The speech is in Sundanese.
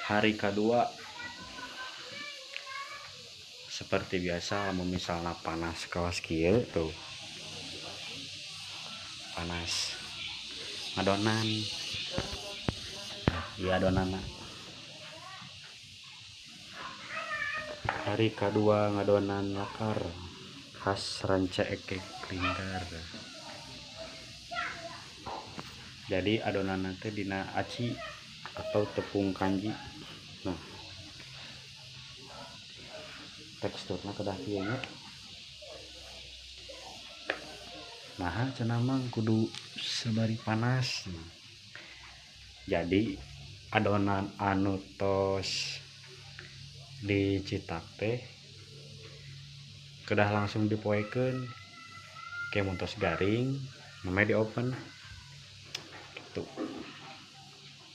Hari kedua seperti biasa, lamun misalnya panas kawas kieu tuh, panas adonan. Nah, iya adonanna. Hari kedua ngadonan lakar khas Rancaekek Linggar. Jadi adonan nanti dina aci atau tepung kanji. Nah, teksturnya kedah kieu nya. Nah, cenah mah kudu sabari panas. Jadi adonan anu tos dicitak teh kedah langsung dipoekeun. Kayak mun tos garing namanya di oven gitu.